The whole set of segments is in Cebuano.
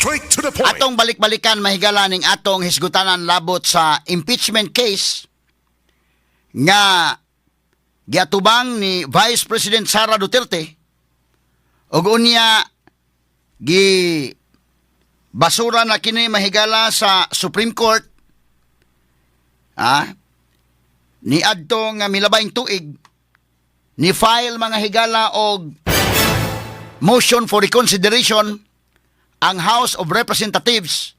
Straight to the point. Atong balik-balikan, mahigala, ning atong hisgutanan labot sa impeachment case nga giatubang ni Vice President Sara Duterte ug unya gi basura na kini, mahigala, sa Supreme Court ni adto nga milabayng tuig. Ni file, mga higala, og motion for reconsideration ang House of Representatives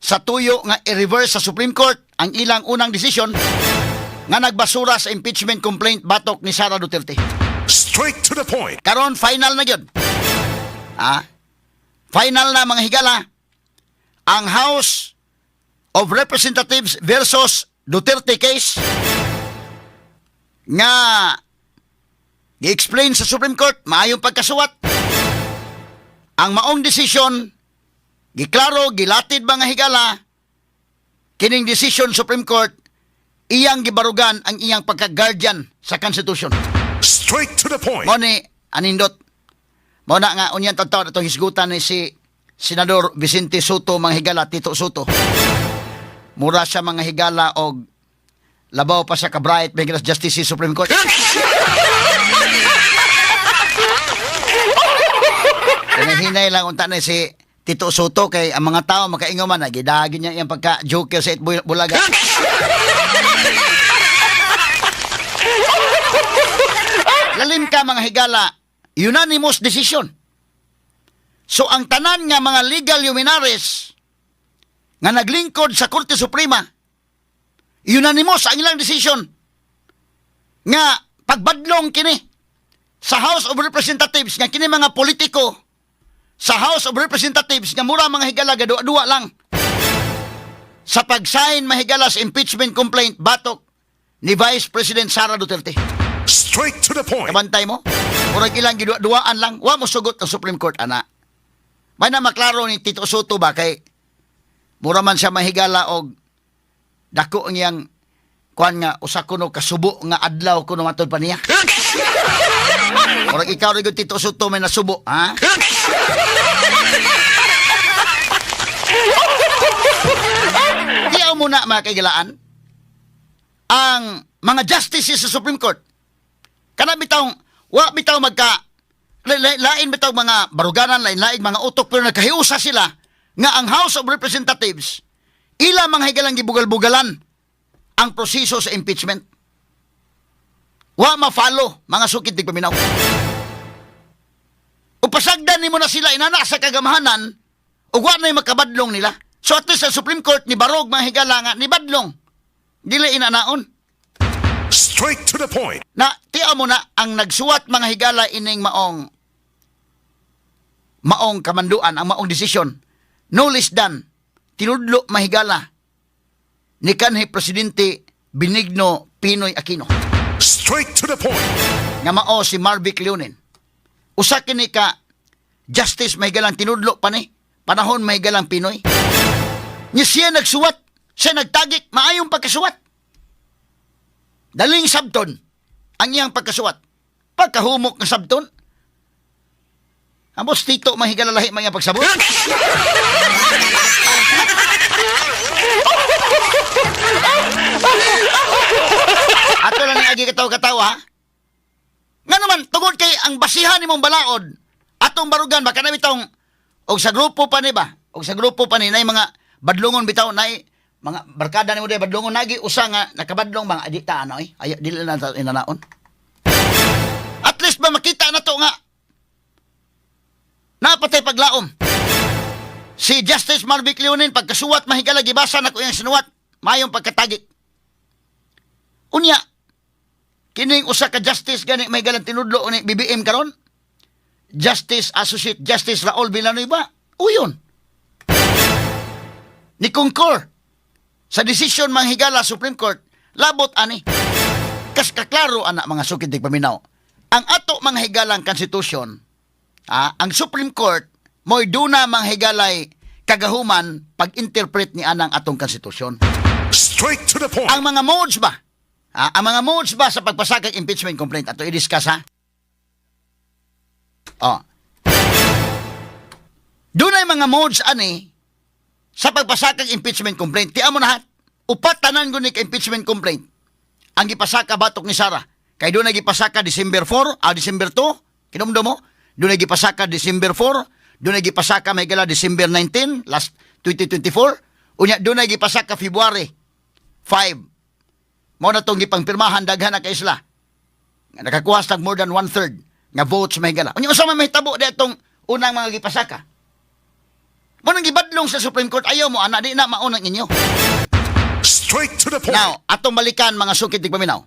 sa tuyo nga i-reverse sa Supreme Court ang ilang unang desisyon nga nagbasura sa impeachment complaint batok ni Sara Duterte. Straight to the point. Karon final na gyud. Final na, mga higala. Ang House of Representatives versus Duterte case nga gi-explain sa Supreme Court maayong pagkasuwat. Ang maong desisyon giklaro, gilatid, mga higala, kining decision Supreme Court iyang gibarugan ang iyang pagka-guardian sa Constitution. Straight to the point. Mo ni anindot. Mo na nga unyan taon itong hisgutan ni si Senador Vicente Sotto, mga higala, Tito Sotto. Mura siya, mga higala, og labaw pa siya ka bright, mga higala, Justice sa Supreme Court. Hinahinay lang unta na si Tito Sotto kay ang mga tao makaingon man na gidagin niya iyang pagka joker sa Eat Bulaga. Lalim ka, mga higala, unanimous decision. So ang tanan nga mga legal luminaries nga naglingkod sa Korte Suprema, unanimous ang ilang decision nga pagbadlong kini sa House of Representatives nga kini mga politiko sa House of Representatives nga mura, mga higala, gadua-duwa lang sa pag-sign, mahigala, sa impeachment complaint batok ni Vice President Sara Duterte. Straight to the point. Kabantay mo? Murag ilang gidua-duaan lang. Wa mo sugot ang Supreme Court, ana. May na maklaro ni Tito Sotto ba kay mura man siya, mahigala, og dako ang iyang kuan nga usa kuno kasubo nga adlaw kuno matod pa niya. Murag ikaw rin, Tito Sotto, may nasubo, ha? Tiyaw muna, mga kaigalaan, ang mga justices sa Supreme Court kana bitawng wa bitaw magka lain bitaw mga baruganan, lain-lain mga utok, pero nagkahiusa sila nga ang House of Representatives ila, mga higalang, gibugal-bugalan ang proseso sa impeachment. Wa ma-follow, mga sukit tigpaminaw. O pasagdan nimo na sila inana sa kagamahanan ug wa na'y makabadlong nila. So at least sa Supreme Court ni barog, mga higala, nga ni badlong dili inanaon. Straight to the point. Na tiya mo na ang nagsuwat, mga higala, ining maong maong kamanduan, ang maong desisyon, no less than tinudlo, mahigala, ni kanhi Presidente Benigno PNoy Aquino Straight to the point. Nga mao si Marvic Leonen. Usa kini ka justice, mahigalang, tinudlo pa ni panahon, mahigalang, PNoy. Nya siya nagsuwat, siya nagtagik maayong pagkasuwat. Daling sabton ang iyang pagkasuwat. Pagkahumok ng sabton. Ambos Tito, mahigala, lahi man iyang pagsabot. Ato lang ni agi katawa-katawa, ha? Nga naman, tungod kay ang basihan nimong balaod, atong barugan, baka na bitong, og sa grupo pa ni ba? Og sa grupo pa ni, nay mga badlongon bitaw, nay mga barkada nimo day badlongon, nagi usa nga nakabadlong mga di ta ano eh ay dili na ta inanaon. At least ba makita na to nga napatay paglaom si Justice Marvic Leonen pagkasuwat, mahigala, gibasa na ko iyang sinuwat, mayong pagkatagik. Unya kining usa ka justice gani may galang tinudlo ni BBM karon, Justice Associate Justice Raul Villanueva, uyon ni concur sa desisyon, manghigala, Supreme Court labot ani. Kas kaklaro ana, mga sukid paminaw, ang ato, mga higalang, constitution, ang Supreme Court mo'y duna, mga higalay, kagahuman pag-interpret ni anang atong constitution. Straight to the point. Ang mga modes ba? Ang mga modes ba sa pagpasakag impeachment complaint ato i-discuss, ha? Oh. Dunay mga modes ani sa pagpasakag impeachment complaint. Ti amo na, upat tanan guni ka impeachment complaint ang gipasaka batok ni Sara. Kay dunay gipasaka December 4, December 2, kinumdum mo? Dunay gipasaka December 4, dunay gipasaka, may gala, December 19, last 2024. Unya dunay gipasaka February 5. Mao na tong gipangpirmahan daghan na ka isla. Nga nakakuha sa more than one-third nga votes, may gala. Unya unsa man mahitabo ditong unang mga gipasaka? Mao nang gibadlong sa Supreme Court, ayaw mo ana, di na maunang inyo. Straight to the point. Now, atong balikan, mga sukit paminaw.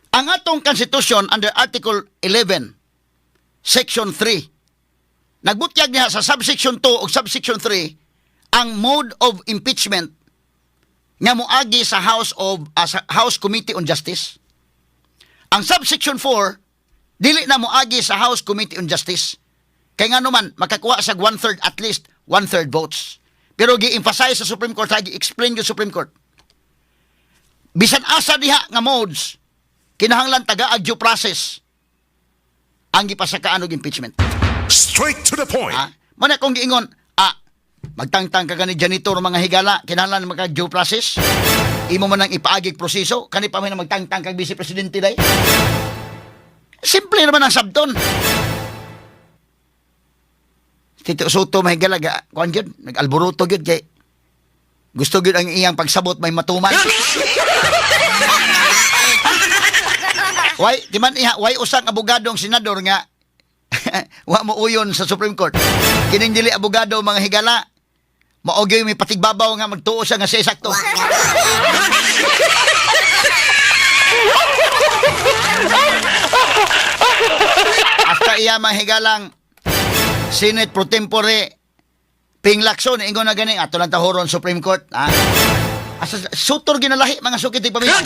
Ang atong Constitution under Article 11, Section 3, nagbutyag niya sa subsection 2 o subsection 3 ang mode of impeachment nga moagi sa House Committee on Justice. Ang subsection 4 dili na moagi sa House Committee on Justice. Kay nga naman makakuha sa one-third, at least one-third votes. Pero gi-emphasize sa Supreme Court, gi-explain yung Supreme Court. Bisan asa diha nga modes, kinahanglan taga due process ang gipasakaan og impeachment. Straight to the point. Ha? Mao na kung giingon, magtangtang ka gani janitor, mga higala, kinahanglan maka due process. Imo man ang ipaagig proseso, kani pa man ang magtangtang kag vice presidente day. Simple naman ang sabton. Tito Sotto, may higala, ga, kuan gyud, nag-alboroto gyud kay gusto gyud ang iyang pagsabot may matuman. Why, di man iha, why usang abogadong senador nga wa mo uyon sa Supreme Court. Kining dili abogado, mga higala, mao gyud may patigbabaw nga magtuo siya nga siya sakto. Hasta iya, mga higalang Senate pro tempore Ping Lacson, ingon na gani ato lang tahoron Supreme Court. Ha? Asa sutor ginalahi, mga sukit pamilya.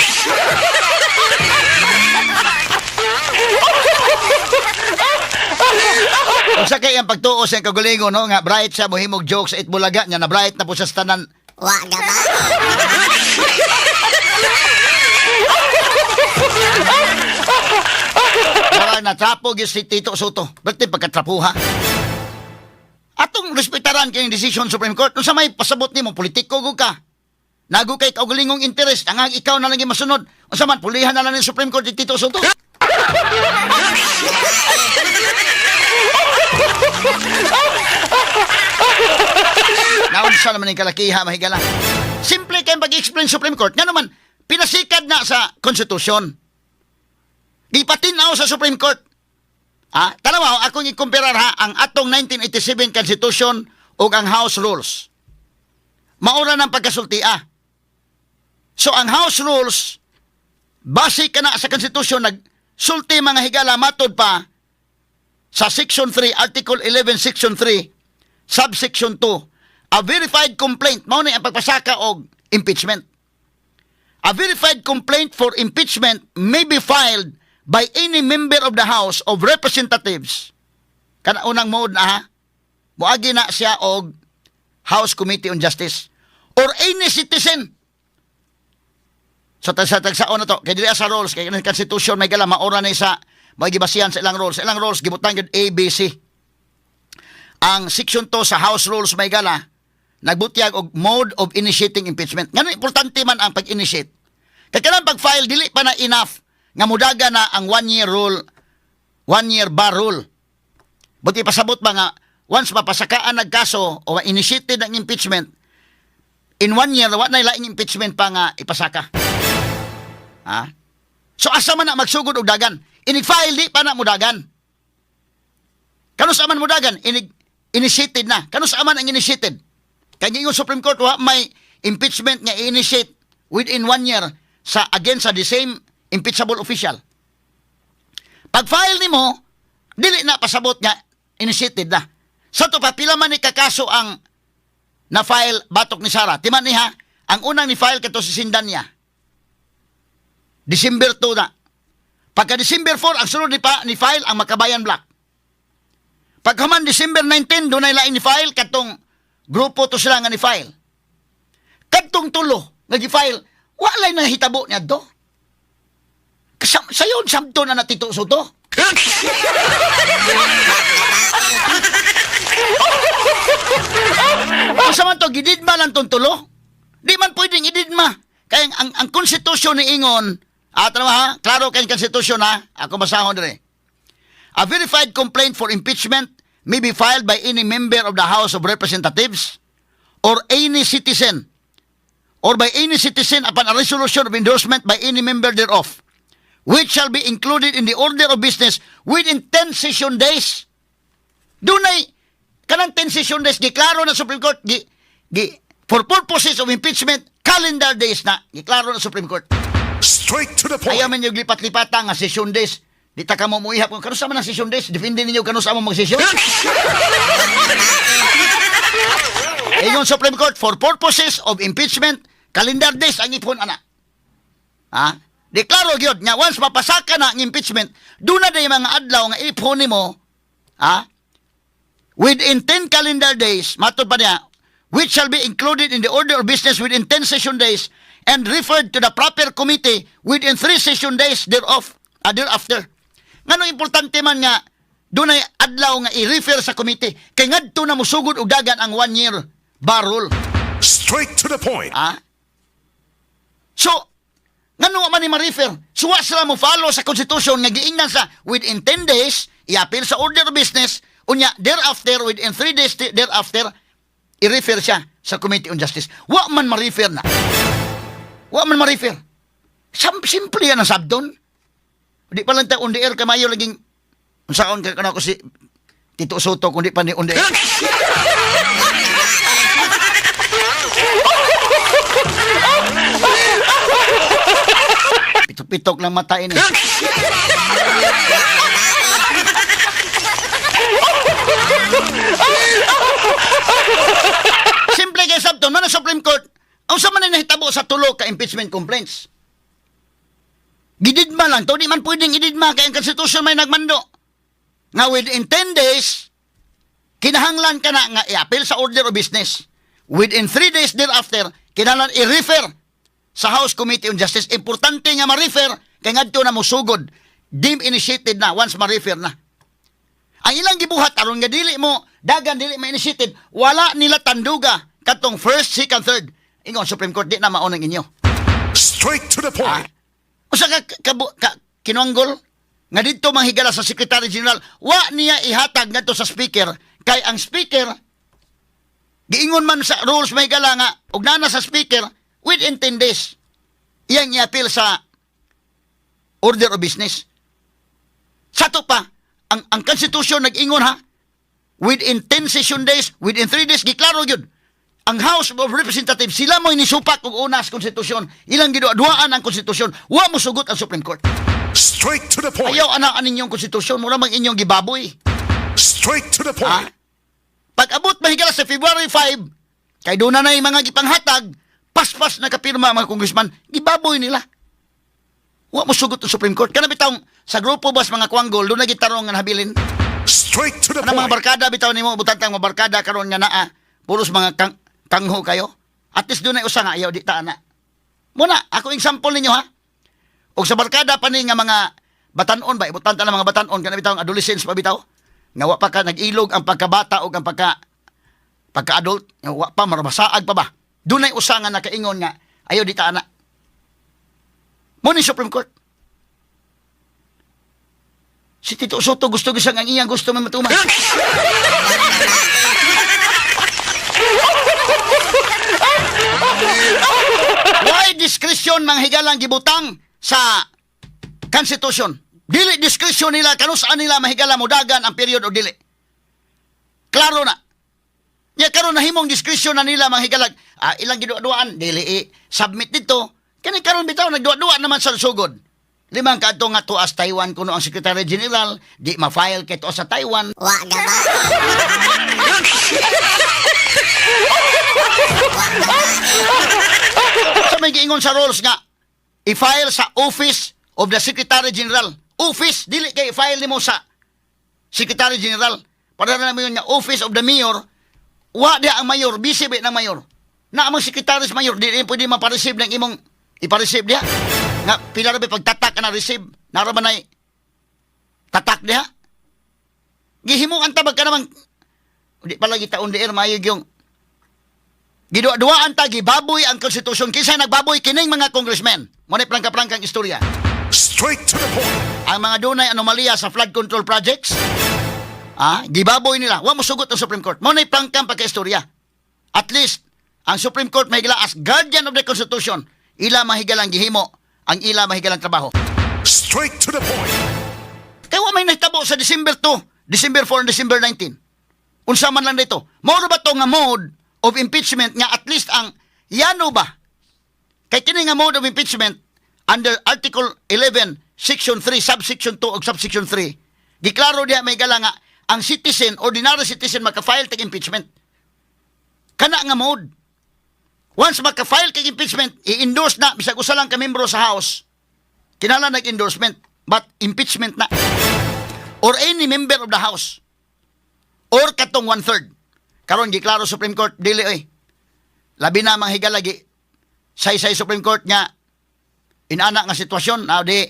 Unsa kay ang pagtuo sa kagalingon, no, nga bright siya mohimog joke sa Eat Bulaga niya na bright na po siya sa tanan. Wa gaba. Para natrapo gyud si Tito Sotto. Berti pagkatrapuha. Atong respetaran kay decision Supreme Court. Unsa may pasabot nimo, politiko gud ka. Nago kay kaugalingong interest ang ikaw na lang yung masunod. Unsa man pulihan na lang ni Supreme Court si Tito Sotto. Naunsa naman yung kalakiha, mahigala. Simple kayong pag-explain Supreme Court. Nga naman, pinasikad na sa konstitusyon. Gipatinaw sa Supreme Court. Ah, tanawa, akong ikumpirar ha, ang atong 1987 Constitution ug ang House Rules. Maura ng pagkasulti ah. So ang House Rules, base ka na sa Constitution, nagsulti, mga higala, matod pa sa Section 3, Article 11, Section 3, Subsection 2, a verified complaint, mao ni ang pagpasaka og impeachment. A verified complaint for impeachment may be filed by any member of the House of Representatives. Kana unang mode na ha. Moagi na siya og House Committee on Justice or any citizen. So sa tagsaon na to, kay dili sa rules, kay kanang Constitution may gala maora na sa may gibasihan sa ilang rules. Sa ilang rules gibutang gyud A B C. Ang section 2 sa House Rules, may gala, nagbutyag og mode of initiating impeachment. Ngano importante man ang pag-initiate? Kay kanang pag-file dili pa na enough nga mudaga na ang 1 year rule, 1 year bar rule. Buti pasabot ba nga once mapasakaan nagkaso o initiated ang impeachment in 1 year, wa na laing impeachment pa nga ipasaka. Ha? So asa man na magsugod og dagan? Inig file di pa na mudagan. Kanus-a man mudagan? Inig initiated na. Kanus-a man ang initiated? Kay yung Supreme Court, wa may impeachment nga i-initiate within 1 year sa against sa the same impeachable official. Pag file nimo, dili na pasabot nga initiated na. Sa to pa, pila man ni kakaso ang na-file batok ni Sara? Timan niya, ang unang ni-file kato si Cendaña. December 2 na. Pagka December 4, ang sunod ni, pa, ni file ang Makabayan Bloc. Pagkaman December 19, dunay lain ni file katong grupo to sila nga ni file. Kadtong tulo nga gi-file, walay nahitabo niadto. Sayon sabto na natito Sotto. Unsa man to, gididma lang tong tulo? Di man pwedeng ididma. Kaya ang konstitusyon ni ingon, at ano ha, klaro kay konstitusyon ha, ako basahon dire. A verified complaint for impeachment may be filed by any member of the House of Representatives or any citizen or by any citizen upon a resolution of endorsement by any member thereof, which shall be included in the order of business within 10 session days. Dunay kanang 10 session days, giklaro na Supreme Court gi, gi for purposes of impeachment, calendar days na giklaro na Supreme Court. Straight to the point. Ayaw man yung lipat-lipata nga session days. Di ta ka mo muihap kung kanusa man ang session days. Depende ninyo kanusa mo mag-session. Ingon Supreme Court, for purposes of impeachment, calendar days ang ipon ana. Ha? Deklaro gyud nga once mapasaka na ang impeachment, duna na yung mga adlaw nga ipon nimo, ha? Within 10 calendar days, matod pa niya, which shall be included in the order of business within 10 session days and referred to the proper committee within 3 session days thereof, thereafter. Ngano importante man nga dunay adlaw nga i-refer sa committee kay ngadto na musugod og dagan ang 1 year bar rule. Straight to the point. Ah? So, ngano man ni ma-refer? So, wa sila mo follow sa Constitution nga giingnan sa within 10 days, i-appeal sa order of business, unya, thereafter, within 3 days thereafter, i-refer siya sa Committee on Justice. Wa man ma-refer na. Wa man ma-refer. Simple yan ang sabdon. Di pa lang tayo on the air, kamayo laging, unsaon ka kana ko si Tito Soto kung di pa ni on the air. Pitok-pitok lang mata ini. Simple kay sabton, man ang Supreme Court, ang sa man ang nahitabo sa tulo ka impeachment complaints. Gididma lang to, di man pwedeng ididma kay ang Constitution may nagmando. Nga within 10 days, kinahanglan ka na nga i-appeal sa order of business. Within 3 days thereafter, kinahanglan i-refer sa House Committee on Justice. Importante nga ma-refer kay ngadto na mosugod. Deem initiated na once ma-refer na. Ang ilang gibuhat aron nga dili mo dagan, dili ma-initiated, wala nila tanduga katong first, second, third. Ingon Supreme Court, di na maunang inyo. Straight to the point. Usa ka kinuanggol nga didto manghigala sa Secretary General, wa niya ihatag ngadto sa speaker kay ang speaker giingon man sa rules may gala nga og nana sa speaker within 10 days iyang i-appeal sa order of business. Sa to pa, ang Constitution nag-ingon ha, within 10 session days, within 3 days, giklaro gyud. Ang House of Representatives, sila mo inisupak og una sa konstitusyon. Ilang giduaan ang konstitusyon. Wa mo sugot ang Supreme Court. Straight to the point. Ayaw ana ang inyong konstitusyon, mura mang inyong gibaboy. Straight to the Ha? point. Pag abot mahigala sa February 5, kay doon na na yung mga gipanghatag, paspas na kapirma ang mga congressman, gibaboy nila. Wa mo sugot ang Supreme Court. Kana bitawng sa grupo bas mga kwanggol, doon na gitarong nga nahabilin. Straight to the Kanang mga point. barkada bitaw nimo, butantang mga barkada karon nga naa, puros mga kangho kayo. At least doon ay usa nga ayaw di ta ana. Muna, ako example ninyo ha. Og sa barkada pa ni nga mga batanon ba, ibutanta na mga batanon kana bitaw ang adolescents pa bitaw. Nga wa pa ka nag-ilog ang pagkabata og ang pagka-adult, nga wa pa marabasaag pa ba. Dunay usa nga nakaingon nga ayaw di ta ana. Mo ni Supreme Court. Si Tito Soto gusto gisang ang iyang gusto may matuman. Why discretion mga higalang gibutang sa Constitution? Dili discretion nila kanusaan nila mahigala modagan ang period o dili. Klaro na. Nya karon nahimong discretion na nila mga higalag. Ah, ilang giduwa-duaan dili i-submit dito. Kani karon bitaw nagduwa-duwa naman sa sugod. Limang kaadto nga tuas Taiwan kuno ang Secretary General, di ma-file kay tuas sa Taiwan. Wa gaba. Sa may giingon sa rules nga i-file sa Office of the Secretary General. Office dili kay i-file nimo sa Secretary General. Para na mo yun nga Office of the Mayor, wa diha ang mayor, busy ba ng mayor. Na among secretary sa mayor, di rin pwede mapareceive ng imong ipa-receive diha. Nga pila ra ba pagtatak na receive, nara ba nay tatak diha? Gihimuan tabag ka namang Di pa lagi ta on the air, maayo yung giduwa-duwaan ta, gibaboy ang konstitusyon. Kinsa nagbaboy kining mga congressmen? Mo ni prangka-prangkang istorya. Straight to the point. Ang mga dunay anomalya sa flood control projects, gibaboy nila. Wa mo sugot ang Supreme Court. Mo ni prangkang pagkaistorya. At least ang Supreme Court mahigala as guardian of the Constitution, ila mahigalang gihimo ang ila mahigalang trabaho. Straight to the point. Kaya wa may nahitabo sa December 2, December 4, and December 19. Unsa man lang dito. Mao ba to nga mode of impeachment nga at least ang yano ba? Kay kini nga mode of impeachment under Article 11, Section 3, Subsection 2 ug Subsection 3, giklaro diha may gala nga ang citizen, ordinary citizen, maka-file tag impeachment. Kana nga mode. Once maka-file kag impeachment, i-endorse na bisag usa lang ka membro sa House. Kinahanglan nag-endorsement, but impeachment na or any member of the House or katong one-third. Karon giklaro Supreme Court, dili oy. Labi na mga higalagi say Supreme Court nga inana nga sitwasyon na di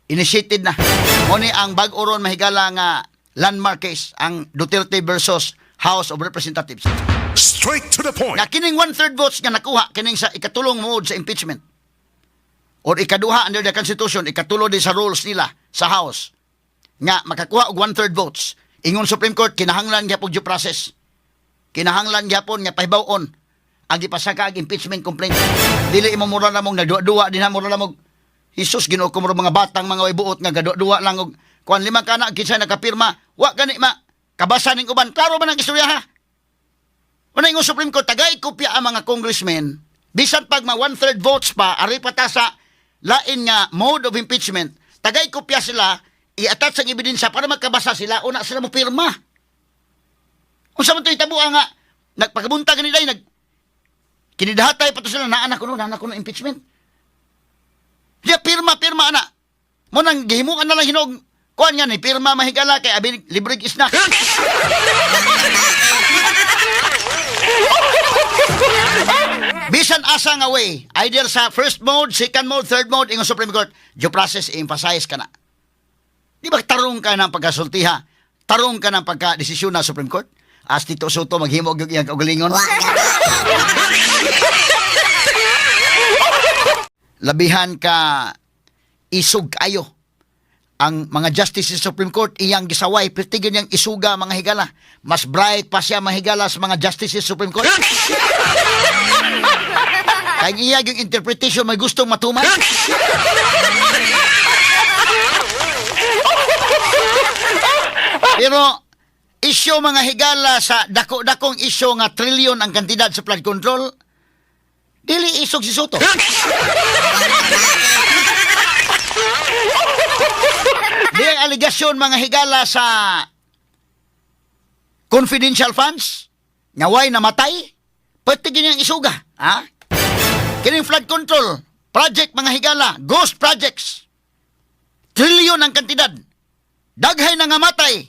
initiated na. Mo ni ang bag-o ron, mahigala, nga landmark case, ang Duterte versus House of Representatives. Straight to the point. Nga kining one-third votes nga nakuha kining sa ikatulong mode sa impeachment or ikaduha under the Constitution, ikatulo din sa rules nila sa House nga makakuha og one-third votes. Ingon Supreme Court, kinahanglan gyapon due process. Kinahanglan gyapon nga pahibaw-on ang gipasaka ang impeachment complaint. Dili imo mura na mong nagduwa-duwa din ha, mura na mong Jesus, Ginoo ko, mura mga batang mga way buot nga gaduwa-duwa lang og kuan, lima kana, kinsa nakapirma, wa gani ma kabasa ning uban. Klaro man ang istorya ha. Una, ingon Supreme Court, tagay kopya ang mga congressmen, bisan pag ma one-third votes pa, ari pa ta sa lain nga mode of impeachment, tagay kopya sila, i-attach ang ebidensya para magkabasa sila, una sila mo pirma. Unsa man ito itabo nga, nagpakabuntag ni day, kinidahatay pa to sila, naa na kuno impeachment. Diya pirma, pirma ana. Mo nang gihimuan na lang hinog, kuan nga ni pirma, mahigala, kay abi libre snack. Bisan asa nga way, either sa first mode, second mode, third mode, ingon Supreme Court, due process emphasize ka na. Di ba tarong ka ng pagkasultiha? Tarong ka ng pagkadesisyon na Supreme Court? As Tito Sotto maghimo og iyang kaugalingon. Labihan ka isog kayo ang mga justices sa Supreme Court, iyang gisaway, pertigin niyang isuga, mga higala. Mas bright pa siya, mahigala, sa mga justices sa Supreme Court. Kaya iya yung interpretation may gustong matuman. Pero isyo, mga higala, sa dako-dakong isyo nga trilyon ang kantidad sa flood control, dili isog si Sotto. Di ang aligasyon, mga higala, sa confidential funds nga way namatay, pwede niyang isuga. Ha? Kining flood control project, mga higala, ghost projects. Trilyon ang kantidad. Daghay na nga matay.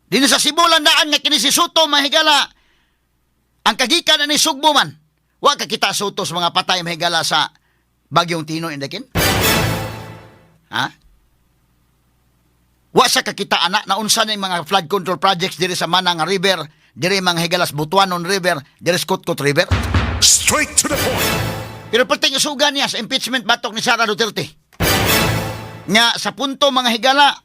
Dinhi sa Cebu landaan nga kini si Sotto, mahigala, ang kagikan ni Sugbo man. Wa ka kita Sotto sa mga patay, mahigala, sa Bagyong Tino indakin. Ha? Wa sa kakita ana na unsa ni mga flood control projects diri sa Manang River, diri mga higalas Butuanon River, diri sa Cotcot River. Straight to the point. Pero perting usugan niya sa impeachment batok ni Sara Duterte. Nga sa punto, mga higala,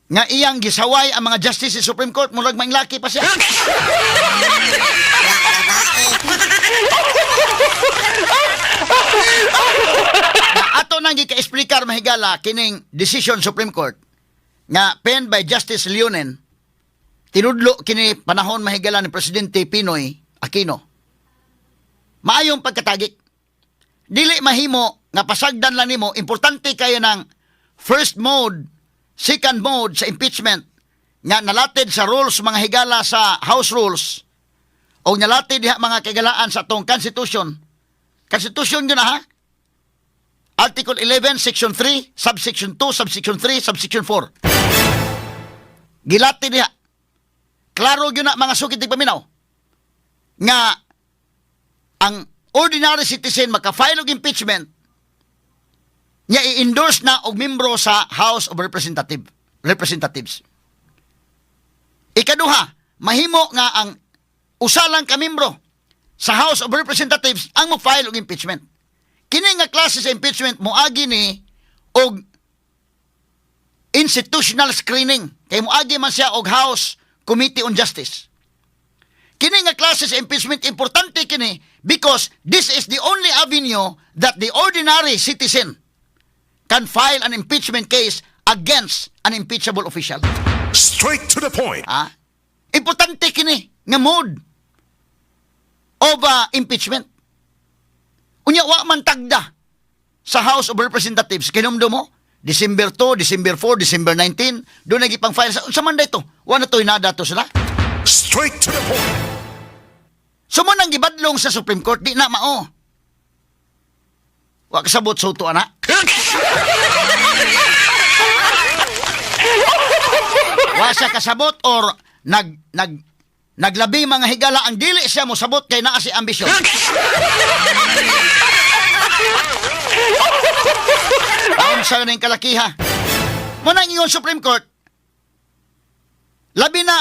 nga iyang gisaway ang mga justice sa Supreme Court, murag laki pa siya. Na ato nang gika-explicar, mahigala, kining decision Supreme Court nga penned by Justice Leonen, tinudlo kini panahon, mahigala, ni Presidente PNoy Aquino. Maayong pagkatagik. Dili mahimo nga pasagdan lang nimo, importante kayo ng first mode, second mode sa impeachment nga nalatid sa rules, mga higala, sa House rules o nalatid diha, mga kagalaan, sa atong Constitution. Constitution yun na ha. Article 11, Section 3, Subsection 2, Subsection 3, Subsection 4. Gilatid diha. Klaro yun na, mga sukit paminaw. Nga ang ordinary citizen maka-file og impeachment niya, i-endorse na og membro sa House of Representatives. Ikaduha, mahimo nga ang usa lang ka membro sa House of Representatives ang mo-file og impeachment. Kini nga klase sa impeachment moagi ni og institutional screening kay moagi man siya og House Committee on Justice. Kini nga klase sa impeachment, importante kini because this is the only avenue that the ordinary citizen can file an impeachment case against an impeachable official. Straight to the point. Ah, importante kini nga mode of impeachment. Unya wa man tagda sa House of Representatives. Kinumdum mo, December 2, December 4, December 19, doon nagipang file sa unsa man dito? Wa na to'y nada to sila. Straight to the point. So mao nang gibadlong sa Supreme Court, di na mao. Wa kasabot suto ana. Wa siya kasabot or nag nag naglabi, mga higala, ang dili siya mosabot kay naa si ambisyon. Ayon sa ning kalakiha. Mao nang ingon Supreme Court, labi na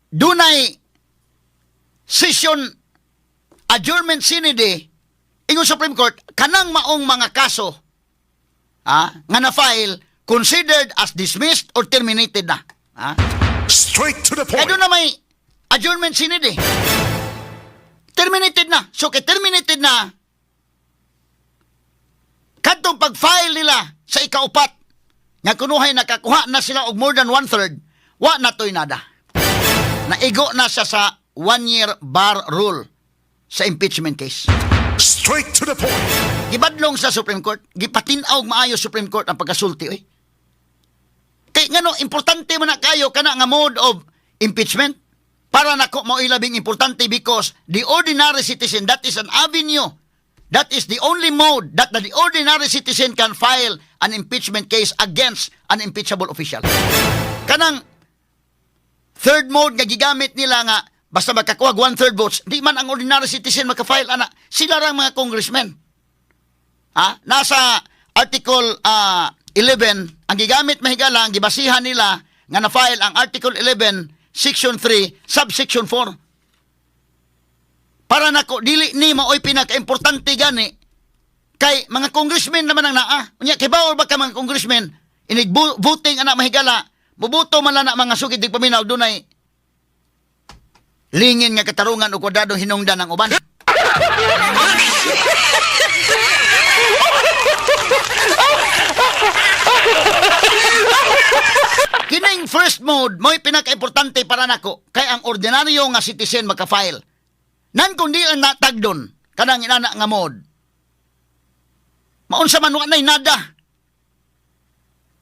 dunay session adjournment sine die, ingon Supreme Court, kanang maong mga kaso nga na-file considered as dismissed or terminated na. Ah? Straight to the Kaya point. doon na may adjournment sine die. Terminated na. So kay terminated na, kadtong pag-file nila sa ikaupat, nga kunuhay nakakuha na sila og more than one-third, wa na to'y nada. Naigo na siya sa one-year bar rule sa impeachment case. Straight to the point. Gibadlong sa Supreme Court, gipatin-aw maayo Supreme Court ang pagkasulti oy. Kay ngano importante man na kayo kana nga mode of impeachment? Para nako mao labing importante because the ordinary citizen, that is an avenue. That is the only mode that the ordinary citizen can file an impeachment case against an impeachable official. Kanang third mode nga gigamit nila nga basta makakuha one-third votes, di man ang ordinary citizen makafile ana. Sila rang mga congressmen. Nasa Article 11, ang gigamit, mahigala, ang gibasihan nila nga na-file ang Article 11, Section 3, Subsection 4. Para nako dili ni maoy pinaka-importante gani kay mga congressmen naman ang naa. Unya kay bawol ba ka mga congressmen inig voting ana, mahigala, muboto man lang na mga sugid di paminaw, dunay lingin nga katarungan o kwadradong hinungdan ng uban. Kining first mode mo'y pinaka-importante para nako kay ang ordinaryo nga citizen maka-file. Nan kung di lang natagdon kanang inana nga mode, maunsa man, wa nay nada.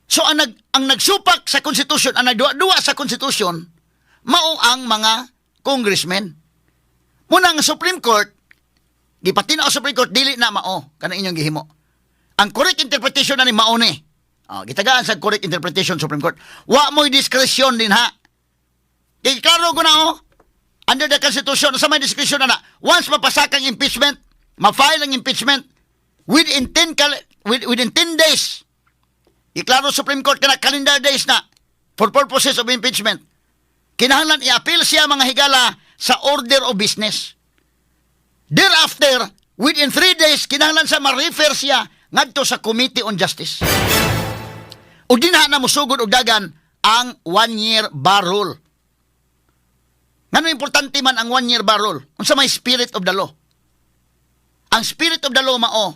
So ang nagsupak sa konstitusyon, ang nagduwa-duwa sa konstitusyon, mao ang mga congressmen. Muna ang Supreme Court, gipatin-aw Supreme Court, dili na mao kanang inyong gihimo. Ang correct interpretation na ni mao ni. Oh, gitagaan sa correct interpretation Supreme Court. Wa mo'y discretion din ha. Kay klaro ko na oh. Under the Constitution, sa may discretion na na. Once mapasaka ang impeachment, ma-file ang impeachment, within 10 days, iklaro Supreme Court kana calendar days na for purposes of impeachment. Kinahanglan i-appeal siya, mga higala, sa order of business. Thereafter, within 3 days, kinahanglan sa ma-refer siya ngadto sa Committee on Justice. Ug dinha na mosugod og dagan ang one-year bar rule. Ngano importante man ang one-year bar rule? Unsa may spirit of the law? Ang spirit of the law mao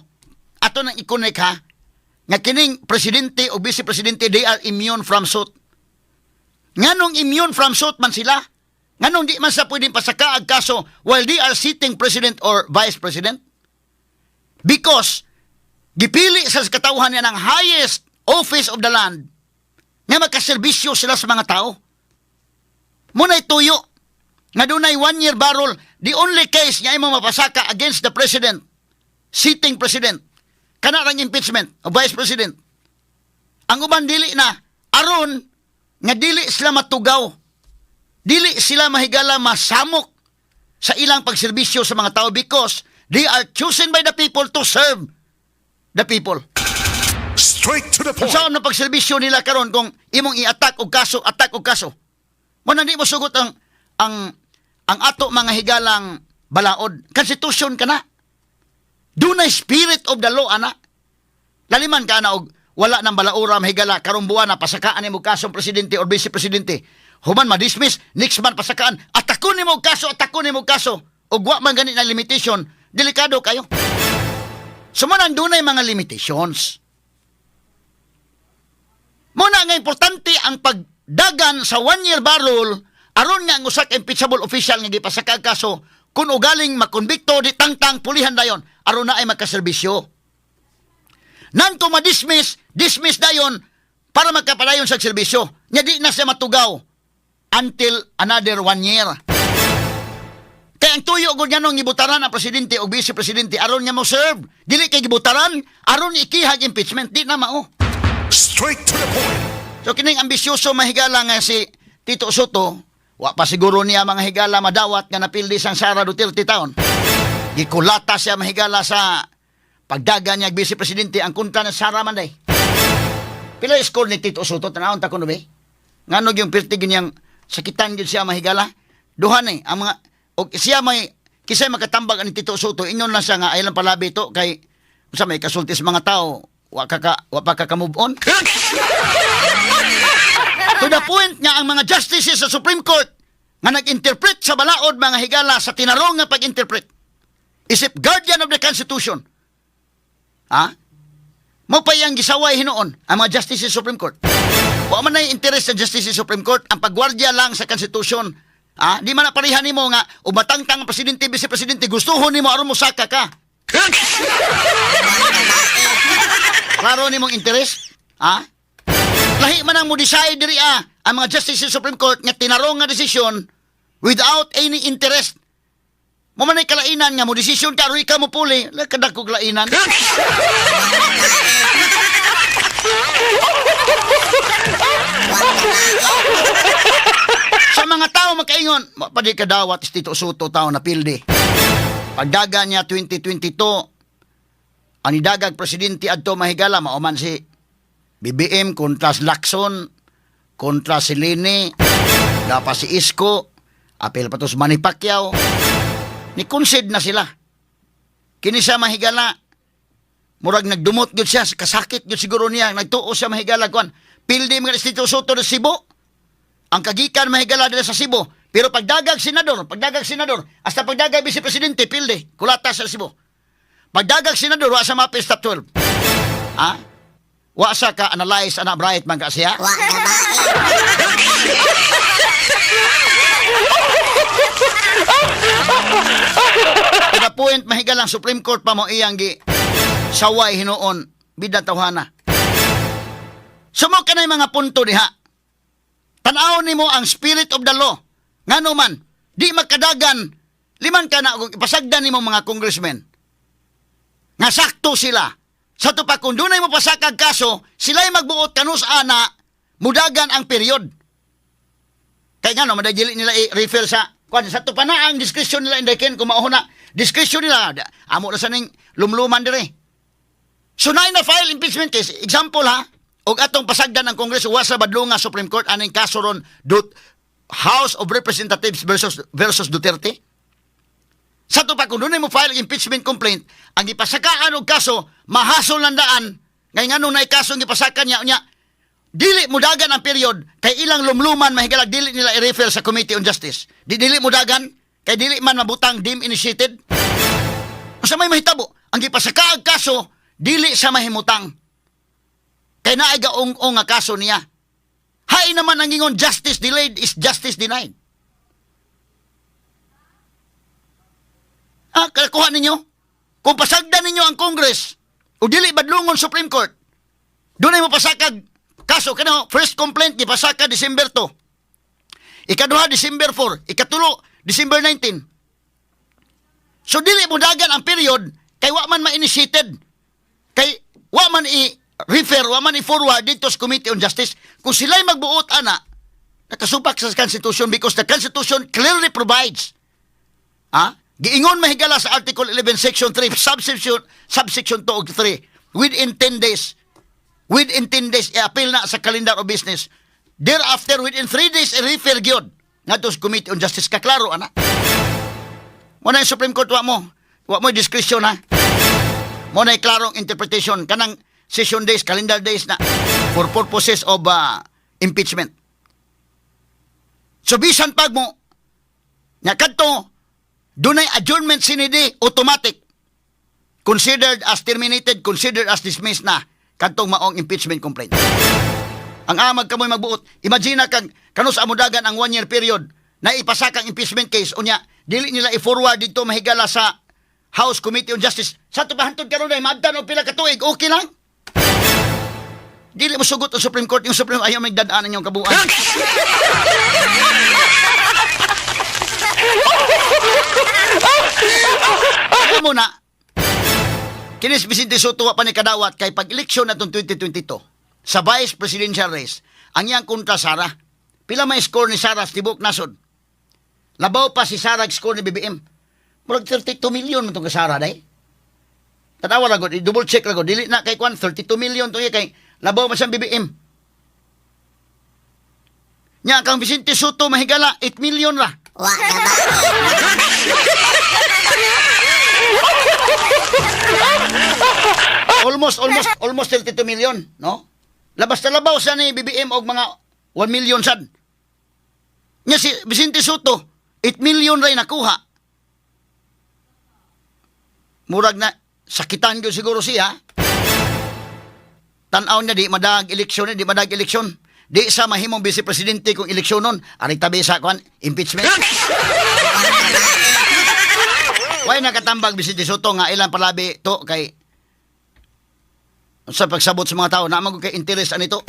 ato nang i-connect ha nga kining presidente o vice presidente, they are immune from suit. Nganong immune from suit man sila? Nganong di man sa pwedeng pasaka ang kaso while they are sitting president or vice president? Because gipili sa katawhan niya ng highest office of the land nga makaserbisyo sila sa mga tao. Muna'y tuyo nga dunay one-year bar rule, the only case nga imo mapasaka against the president, sitting president, kana rang impeachment o vice president. Ang uban dili na aron nga dili sila matugaw. Dili sila, mahigala, masamok sa ilang pagserbisyo sa mga tao because they are chosen by the people to serve the people. Straight to the point. Unsaon na pagserbisyo nila karon kung imong i-attack og kaso, attack og kaso? Mo na di mo sugot ang ato, mga higalang balaod. Constitution ka na. Dunay spirit of the law ana. Laliman ka na og wala nang balaura, mahigala, karong buwan na pasakaan nimo kaso ang presidente or vice presidente. Human ma-dismiss, next month pasakaan, atakon nimo og kaso, atakon nimo og kaso. Ug wa man gani na limitation, delikado kayo. So mo nang dunay mga limitations. Muna nga importante ang pagdagan sa 1 year bar rule aron nga ang usa ka impeachable official nga gipasaka og kaso, kung ugaling makonbikto, di tangtang pulihan dayon aron na ay makaserbisyo. Nanto ma-dismiss, dismiss dayon para magkapadayon sa serbisyo. Nya di na siya matugaw until another 1 year. Kaya ang tuyo gud nga nung gibutaran ang presidente o vice presidente aron nga mo serve. Dili kay gibutaran aron ikihag impeachment, di na mao. Straight to the point. So kining ambisyoso, mahigala, nga si Tito Sotto, wa pa siguro niya, mga higala, madawat nga napildi sang Sara Duterte taon. Gikulata siya, mahigala, sa pagdagan niya vice presidente ang kontra ng Sara man day. Pila score ni Tito Sotto, tanawon ta kuno be? Ngano yung pirti ganyang sakitan gyud siya, mahigala? Duha ni ang mga og siya may kisay makatambag ani Tito Sotto, ingon lang siya nga ay lang palabi to kay unsa may kasulti sa mga tao, wa pa ka ka move on. To the point nga ang mga justices sa Supreme Court nga nag-interpret sa balaod, mga higala, sa tinarong nga pag-interpret isip guardian of the Constitution. Ha? Mo pa iyang gisaway hinuon ang mga justices sa Supreme Court. Wa man nay interest sa justices sa Supreme Court, ang pagwardya lang sa Constitution. Ha? Di man na pareha nimo nga umatangtang ang presidente, vice presidente, gustuhon nimo aron mo saka ka. Klaro nimong interest? Ha? Lahi man ang mo decide diri ah, ang mga justices sa Supreme Court nga tinarong nga desisyon without any interest. Mo man ay kalainan nga mo desisyon ka aron ikaw mo puli, la kadakog lainan. Sa mga tao makaingon, "Wa pa di kadawat si Tito Sotto tao na pildi." Pagdaga niya 2022, ang nidagag presidente adto, mahigala, mao man si BBM kontra si Lacson, kontra si Leni, dapa si Isko, apil pa to si Manny Pacquiao. Ni concede na sila. Kini siya, mahigala, murag nagdumot gyud siya, kasakit gyud siguro niya, nagtuo siya, mahigala, kuan. Pildi mga si Tito Sotto sa Cebu. Ang kagikan, mahigala, dila sa Cebu. Pero pagdagag senador, hasta pagdagag vice presidente, pildi, kulata sa Cebu. Pagdagag senador, wa sa mapis top 12. Ha? Wa sa ka analyze ana bright man ka siya? Wa na ba? To the point, mahigalang Supreme Court pa mo iyang gi saway hinuon bida tawhana. Sumo ka na yung mga punto diha. Tan-awon nimo ang spirit of the law. Ngano man, di makadagan, liman ka na, kung ipasagdan nimo mga congressmen nga sakto sila. Sa to pa kung dunay mo pasakag kaso, sila'y magbuot kanus ana, mudagan ang period. Kay nga no, madagili nila i-refer sa kuan sa to pa na ang discretion nila inday ken kung mao na discretion nila amo na sa ning lumluman dire. So na file impeachment case, example ha, og atong pasagdan ng Kongreso wa sa badlonga Supreme Court aning kaso ron Dut House of Representatives versus Duterte. Sa to pa kung dunay mo file impeachment complaint, ang gipasakaan og kaso mahasol lang daan ngay nganong naay kaso ang gipasaka niya unya dili mo dagan ang period kay ilang lumluman, mahigalag, dili nila i-refer sa Committee on Justice. Di dili mo dagan kay dili man mabutang deem initiated. Unsa may mahitabo? Ang gipasaka ang kaso dili sa mahimutang. Kay naay gaung-ong nga kaso niya. Hay naman ang ingon, justice delayed is justice denied. Ah, kakuha ninyo? Kung pasagdan ninyo ang Congress o dili badlungon Supreme Court, dunay mo pasakag kaso kano first complaint gipasaka December 2. Ikaduha December 4, ikatulo December 19. So dili mo dagan ang period kay wa man ma-initiated. Kay wa man i-refer, wa man i-forward dito sa Committee on Justice. Kung sila'y magbuot ana, nakasupak sa Constitution because the Constitution clearly provides. Ha? Giingon, mahigala, sa Article 11 Section 3 subsection 2 ug 3 within 10 days, within 10 days i-appeal na sa calendar of business. Thereafter, within 3 days i-refer gyud. Ngadto sa Committee on Justice, kaklaro ana. Mo na yung Supreme Court, wa mo discretion, ha. Mo na klarong interpretation kanang session days, calendar days na for purposes of impeachment. So bisan pag mo nya kadto dunay adjournment sine die, automatic considered as terminated, considered as dismissed na kadtong maong impeachment complaint. Ang amag kamoy magbuot. Imagine na kag kano sa amudagan ang 1 year period na ipasa kang impeachment case, unya dili nila i-forward dito, mahigala, sa House Committee on Justice. Sa ato pa hantod karon ay maabtan og pila ka tuig, okay lang. Dili mo sugot ang Supreme Court, yung Supreme ayaw may dadaanan yung kabuuan. Ako muna, kinis Vicente Sotto wa pa ni kadawat kay pag eleksyon natong 2022 sa vice presidential race, ang iyang kontra Sara. Pila may score ni Sara sa tibok nasod? Labaw pa si Sara score ni BBM. Murag 32 million man tong kay Sara day. Tanawa ra gud, i-double check ra gud. Dili na kay kwan 32 million to iya kay labaw man siyang BBM. Nya kang Vicente Sotto, mahigala, 8 million ra. Wa na ba? Almost 32 million, no? Labas na labaw sa ni BBM og mga 1 million sad. Nya si Vicente Sotto, 8 million ray nakuha. Murag na sakitan gyud siguro siya. Tan-aw niya di madag eleksyon, di madag eleksyon. Di sa mahimong vice presidente kung eleksyon nun, ari tabi sa kwan impeachment. Way nakatambag Vicente Sotto nga ilang palabi to kay sa pagsabot sa mga tao na kay interest anito.